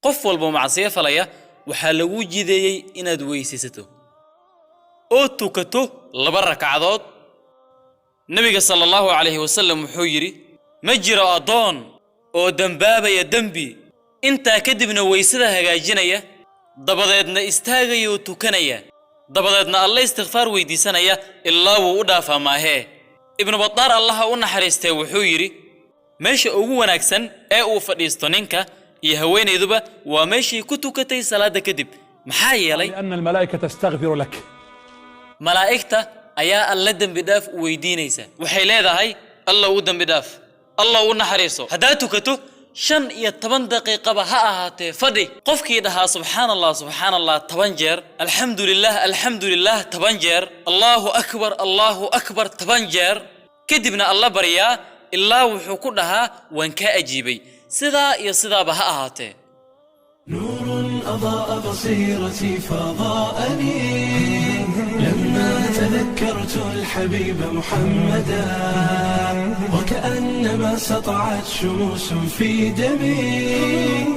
Qof walba macsiyo falaya waxaa lagu jideeyey inaad weysaysato oo tukato laba rakcadood. Nebiga sala Allahu calayhi wasalam wuxuu yidhi: "Ma jiro addoon oo dembaabaya dembi, intaa kadibna weysada hagaajinaya, dabadeedna istaagaya oo tukanaya, dabadeedna Alle istikfaar weydiisanaya, ilaa wuu u dhaafaa maahee." Ibnu Badaar, Allaha u naxariistee, wuxuu yidhi: "Meesha ugu wanaagsan ee uu fadhiisto ninka iyo haweenayduba waa meeshii ku tukatay salaadda kadib, maxaa yeelay لأن الملائكة تستغفر لك. malaa'igta ayaa Alle dembi dhaaf u weydiinaysa. Waxay leedahay: 'Alla u dembi dhaaf, Alla u naxariiso.' Haddaad tukato, 15 daqiiqaba ha ahaatee fadhi, qofkii dhahaa "Subxaan Allah, subxaan Allah" 10 jeer, "Alxamdu lilah, alxamdu lilah" 10 jeer, "Allahu akbar, Allahu akbar" 10 jeer, kadibna Alla baryaa, ilaa wuxuu ku dhahaa: 'Waan kaa ajiibay.' Sidaa iyo sidaaba ha ahaatee. نور أضاء بصيرتي فضاءني لما تذكرت الحبيب محمدا، وكأنما سطعت شموس في دمي.